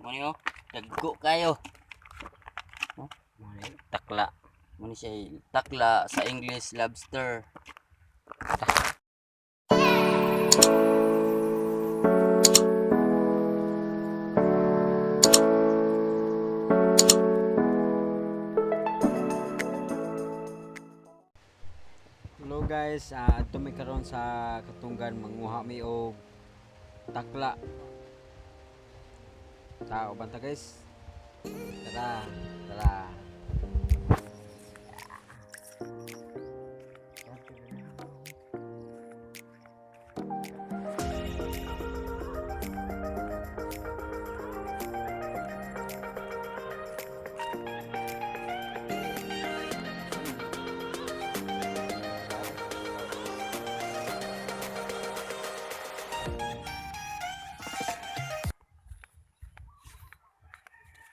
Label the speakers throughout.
Speaker 1: Mo ni oh, dagko kayo.
Speaker 2: Mo ni takla.
Speaker 1: Mo ni siya takla, sa English lobster.
Speaker 2: Hello guys, adto mi karon sa Katunggan, manguha mi og takla. Tao banta guys. Tara, tara.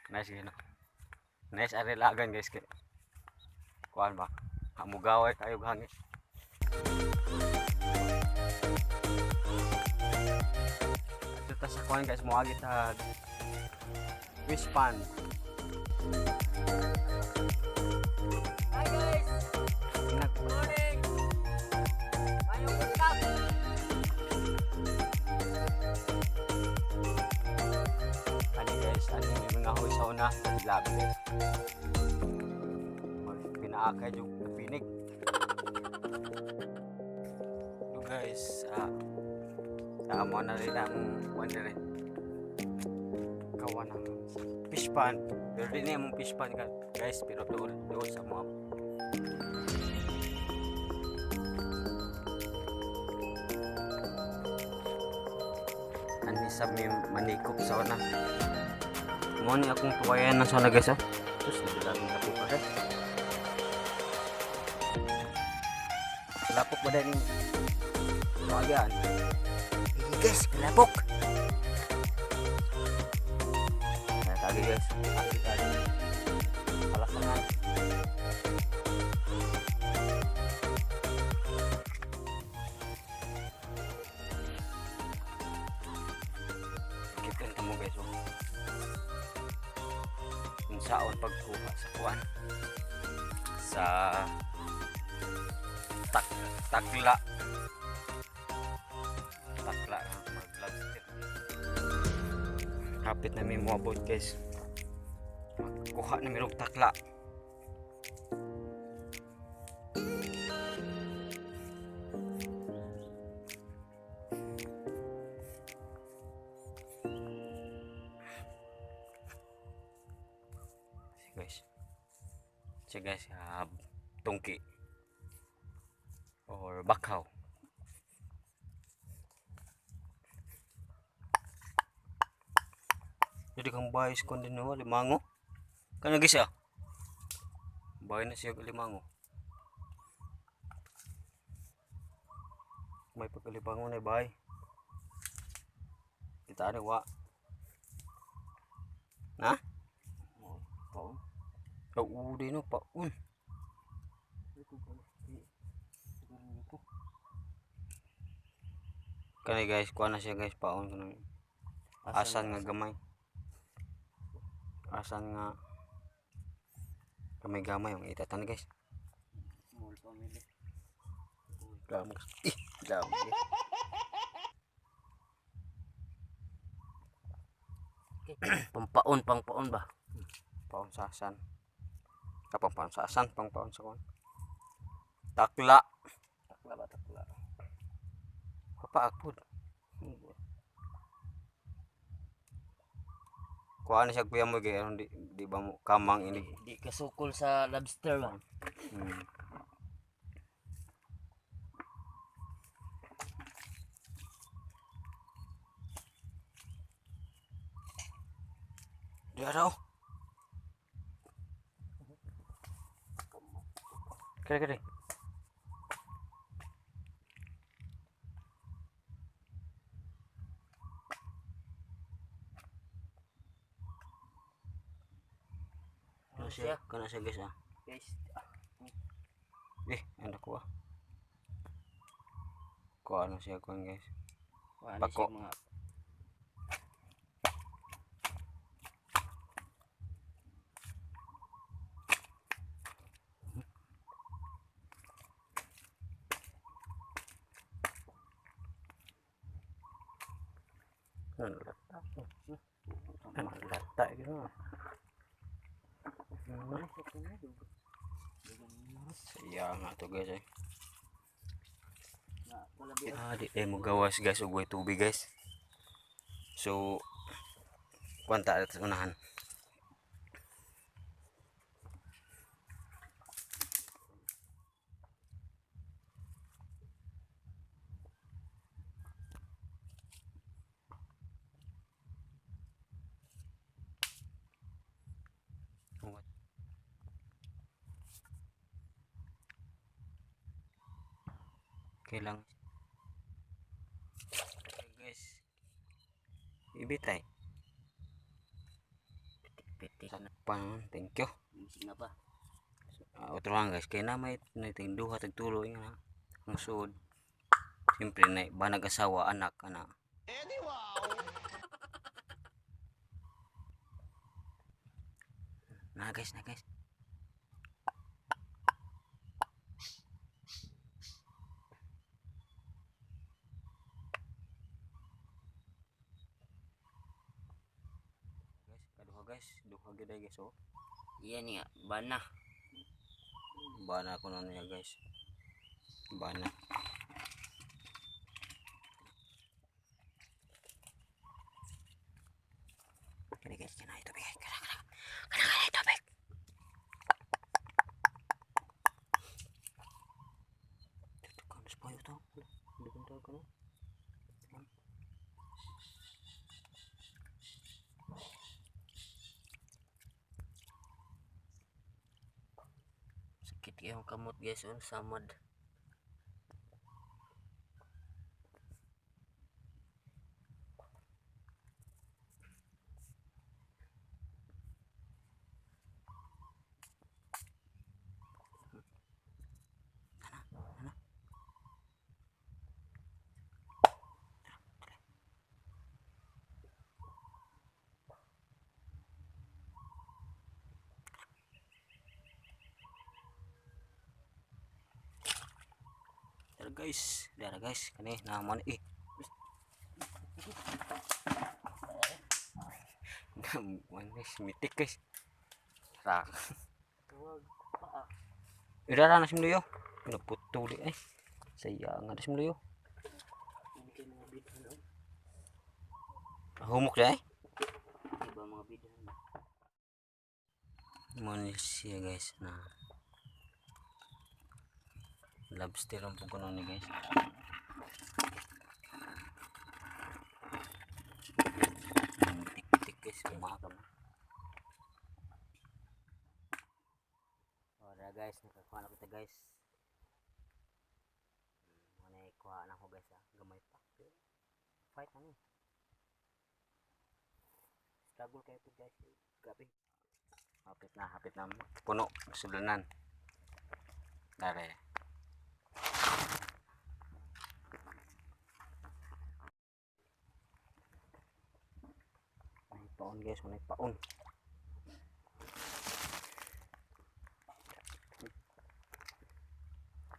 Speaker 2: Nice gino. Nice arilagan guys kay. Kuan ba? Hamugaway kayo hangin. Adto ta sa kuan guys, moagi ta fish pond.
Speaker 1: Hi guys. Morning. Mayong buntag.
Speaker 2: Ani guys, ani may mga hoy sa una, labi guys. Mag pinaakay yung pinig. So guys, amo na rin ang kuan dire. Kawan ang fish pond. Pero di niya mong fish pond guys, pero dool dool sa mga. Ani sa may manikop sa una. Mo ni akong tuwayan na sana guys oh. Tapos nabilagong lapok pa guys. Lapok ba din tuwayan?
Speaker 1: Hey guys, kalapok.
Speaker 2: Kaya tagi guys. Tagi tagi. Kalasangan. Kita mo guys oh. Kung saon pagkuha sa kuan sa takla takla mag lobster. Hapit na may moabot guys, kuha na mirong takla. Sige guys, sige guys, tungki or bakaw. Jadi kang bayis kon din no limango. Kana guys ah. Bay na siya limango. May pagkalibango na bay. Kita ani wa. Na?
Speaker 1: Paon.
Speaker 2: Oo di no paun. Kani guys, kuha na siya guys paon kanang asan nga gamay. Asan nga gamay-gamay ang itatan guys.
Speaker 1: Small family.
Speaker 2: Dami. Eh, dami.
Speaker 1: Pampaon, pangpaon ba?
Speaker 2: Paon sa asan. Ah, pangpaon sa asan, pangpaon sa kuan. Takla.
Speaker 1: Takla ba, takla.
Speaker 2: Papaagpod. Kuha na siya kuya mo gay aron di ba mo kamang ini.
Speaker 1: Di kasukol sa lobster ba?
Speaker 2: Hmm. Di araw. Kere kere.
Speaker 1: Ano siya?
Speaker 2: Kana siya guys ah.
Speaker 1: Guys,
Speaker 2: Eh, ano ko ah. Kuha na siya kuan guys.
Speaker 1: kuha na
Speaker 2: Pako.
Speaker 1: siya mga.
Speaker 2: Lata. Lata yun. Saya nga to, guys, eh. Ah, di tayo magawas, guys, og way tubig, guys. So kwanta at unahan. Okay lang. Okay, guys. Ibitay.
Speaker 1: Pitik na.
Speaker 2: Pan, thank you.
Speaker 1: Misig na pa.
Speaker 2: Otro lang, guys, kay na may nating duha tag tulo nga ang suod. Siyempre na ba nag-asawa anak ana. Na, guys, na, guys. Guys, kaduha, guys, duha gyud ay, guys, oh.
Speaker 1: Yan nga, bana.
Speaker 2: Bana ko na niya, guys. Bana. Kani, guys, kana ito big. Kana kana. Kana kana ito big. Tutu kan spoyo to. Hindi ko tawag ko.
Speaker 1: Sakit kayong kamot, guys, on samad.
Speaker 2: Dara, guys, dara, guys, kani naman eh. Naman, guys, mitik, guys. Rak. Idara na simluyo. Pinaputuli eh. Saya nga na simluyo. Humok na eh.
Speaker 1: Iba mga bidhan.
Speaker 2: Mo ni siya, guys, na lobster ang puguno ni, guys. Tik-tik, guys, umaga mo.
Speaker 1: Ora, guys, nakakuha na kita, guys. Muna kuha na ko, guys, ah. Gamay pa. Pero, fight na ni. Struggle kayo to, guys. Grabe.
Speaker 2: Hapit na, hapit na. Puno, sudlanan. Dare. May paon, guys, may paon.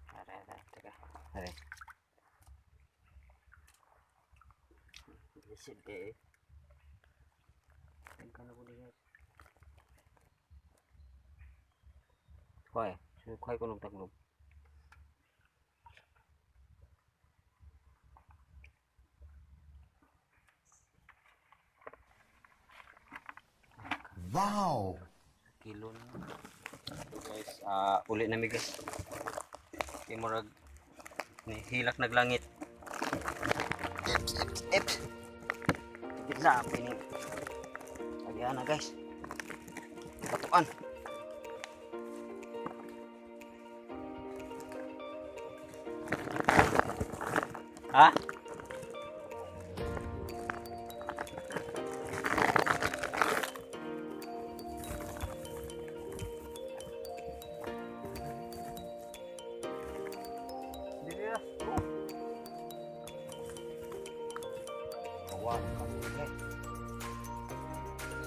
Speaker 2: Dare, dare, teka. Dare.
Speaker 1: Lisod kayo eh.
Speaker 2: Teka na po di, guys. Kuhay, so kuhay ko ng taglob.
Speaker 3: Wow!
Speaker 2: Kilo na. So guys, uli na mi, guys. Kay murag ni hilak naglangit. Eps, eps, eps. Grabe ni. Agian na, guys. Batuan. Ha? Dili na. Oh. Wow, guys.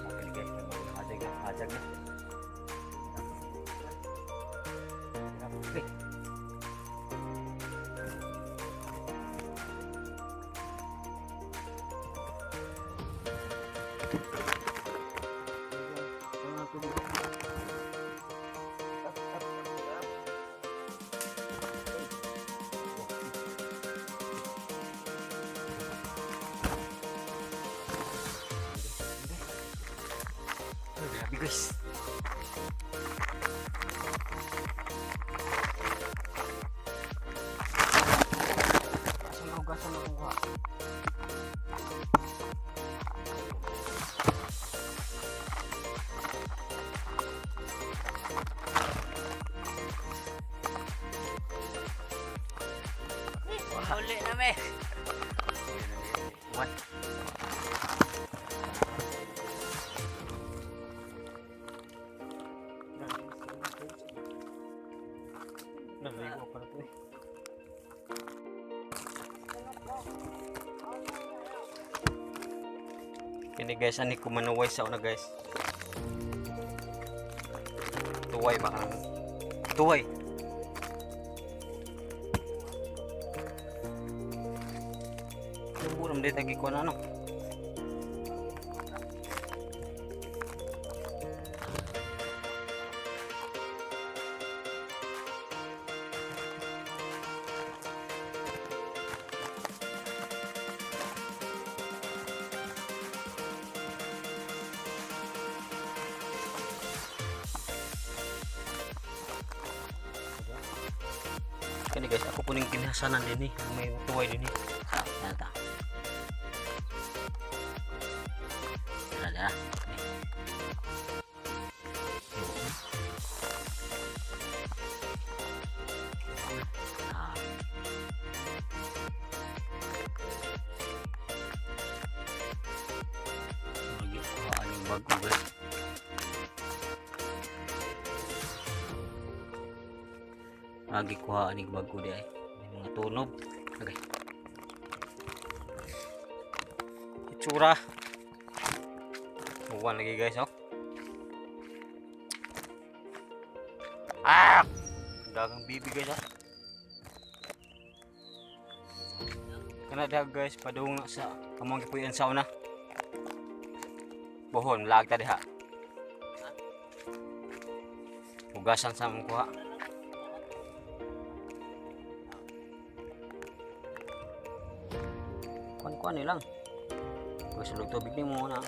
Speaker 2: Okay, guys, hajag na, hajag na. Okay.
Speaker 1: Up, up, up, up.
Speaker 2: Ay, grabe, guys. Asa na hugasan na kuha?
Speaker 1: Huli na me.
Speaker 2: What? Naligo pa na to eh. Kini guys, ani kumanuway sa una, guys. Tuway ba ang tuway? Buram dito tagi ko na ano. Kani guys, ako po ning kinhasanan din eh. May tuway din eh.
Speaker 1: Sa, nata. Tara, tara. Ah. Lagi kuhaan yung bago, guys. Lagi kuhaan yung bago di ay. May mga tunob. Okay.
Speaker 2: Itsura. Uwan lagi, guys, oh. Ah! Dagang bibi, guys, oh. Kana dag, guys, padung na sa among gipuy-an sa una. Bohon, lag ta diha. Hugasan sa among kuha. Kuan-kuan ni lang. Pag sulog tubig ni mo na.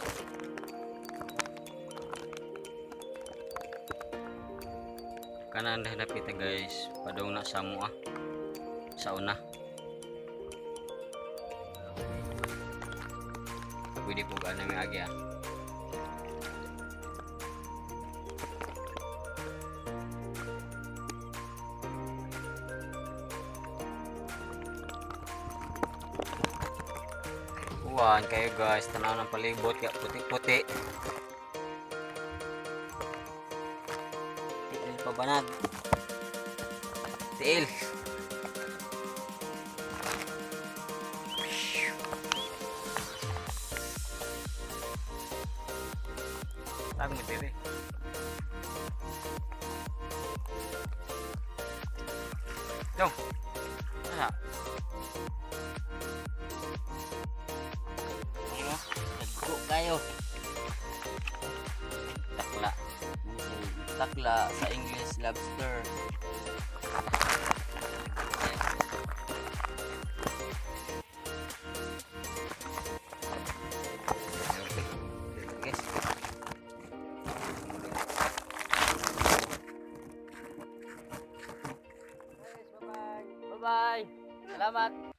Speaker 2: Kanan dahil kita, guys, padung na sa mua. Sa una. Pwede po gaan namin agi ah. Uwan kayo, guys, tanaw ng palibot kaya puti-puti. Tiil pa banag. Tiil. Tag mo diri. Dong. Ano?
Speaker 1: Ano? Nagko kayo.
Speaker 2: Takla.
Speaker 1: Takla, sa English lobster.
Speaker 2: Guys.
Speaker 1: Bye-bye. Salamat.